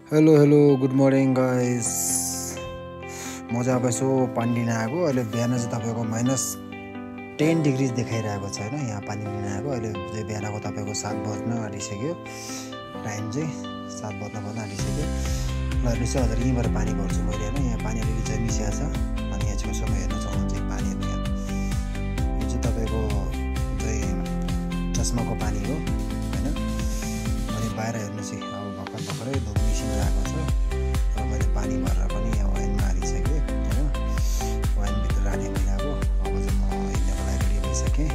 Hello good morning guys. म चाहिँ अब यसो पानी लिन आएको। अहिले बिहान चाहिँ तपाईँको -10 डिग्री देखाइरहेको छ होइन। यहाँ पानी लिन आएको। अहिले चाहिँ बिहानको तपाईँको 7 बज्न आँटिसक्यो। टाइम चाहिँ 7 बज्न आँटिसक्यो। ल अहिले चाहिँ हजुर यहीँबाट पानी भर्छु मैले होइन। यहाँ पानी अलिकति चाहिँ मिसिया छ। अनि यहाँ छेउछाउमा हेर्न सक्नुहुन्छ पानीहरू। यहाँ यो चाहिँ तपाईँको चाहिँ चस्माको पानी हो होइन। अनि बाहिर हेर्नुहोस् है, अब भर्खरै धुप मिसिरहेको छ र मैले पानी भरेर पनि यहाँ वाइनमा हालिसकेँ होइन। वाइनभित्र राखेँ मैले। अब चाहिँ म हिँड्नको लागि रेडी भइसकेँ।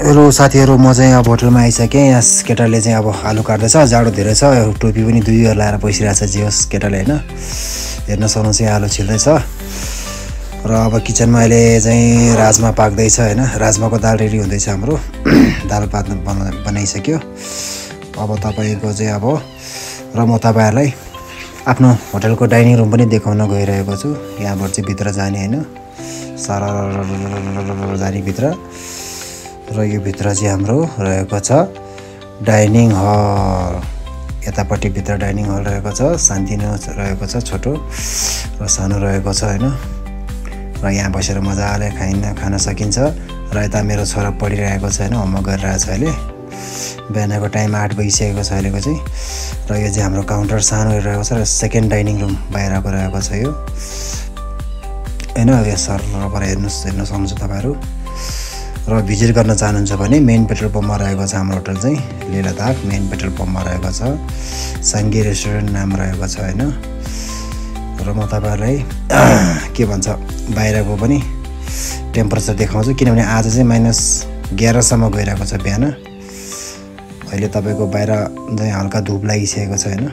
हेलो साथीहरू, म चाहिँ अब होटलमा आइसकेँ। यहाँ केटाले चाहिँ अब आलु काट्दैछ। जाडो धेरै छ। टोपी पनि 2 इयर लाएर बसिरहेको छ। जे होस् केटाले होइन। हेर्न सक्नुहुन्छ यहाँ आलु छिल्दैछ। र अब किचनमा अहिले चाहिँ राजमा पाक्दैछ होइन। राजमाको दाल रेडी हुँदैछ हाम्रो। दाल पात बनाइसक्यो। अब तपाईँको चाहिँ अब र म तपाईँहरूलाई आफ्नो होटलको डाइनिङ रुम पनि देखाउन गइरहेको छु। यहाँबाट चाहिँ भित्र जाने होइन, सारा जाने भित्र। र यो भित्र चाहिँ हाम्रो रहेको छ डाइनिङ हल। यतापट्टि भित्र डाइनिङ हल रहेको छ। सानोतिनो रहेको छ, छोटो र सानो रहेको छ होइन। र यहाँ बसेर मजाले खान सकिन्छ। र यता मेरो छोरा पढिरहेको छ होइन, होमवर्क गरिरहेको छ अहिले। बिहानको टाइम 8 बजिसकेको छ अहिलेको चाहिँ। र यो चाहिँ हाम्रो काउन्टर सानो रहेको छ र सेकेन्ड डाइनिङ रुम बाहिरको रहेको छ यो होइन। यो सरबाट हेर्न सक्नुहुन्छ तपाईँहरू। र भिजिट गर्न चाहनुहुन्छ भने मेन पेट्रोल पम्पमा रहेको छ हाम्रो होटल चाहिँ। लेह लद्दाख मेन पेट्रोल पम्पमा रहेको छ। सङ्गी रेस्टुरेन्ट नाम रहेको छ होइन। र म तपाईँहरूलाई के भन्छ बाहिरको पनि टेम्परेचर देखाउँछु, किनभने आज चाहिँ -11 सम्म गइरहेको छ बिहान। अहिले तपाईँको बाहिर चाहिँ हल्का धुप लागिसकेको छ होइन।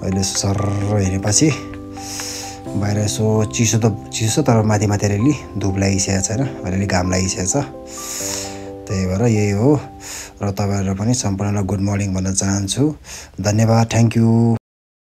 अहिले सर हेरेपछि बाहिर यसो चिसो तर माथि अलिअलि धुप लागिसकेको छ होइन। अलिअलि घाम लागिसकेको छ। त्यही भएर यही हो। र तपाईँहरूलाई पनि सम्पूर्णलाई गुड मर्निङ भन्न चाहन्छु। धन्यवाद, थ्याङ्क यू।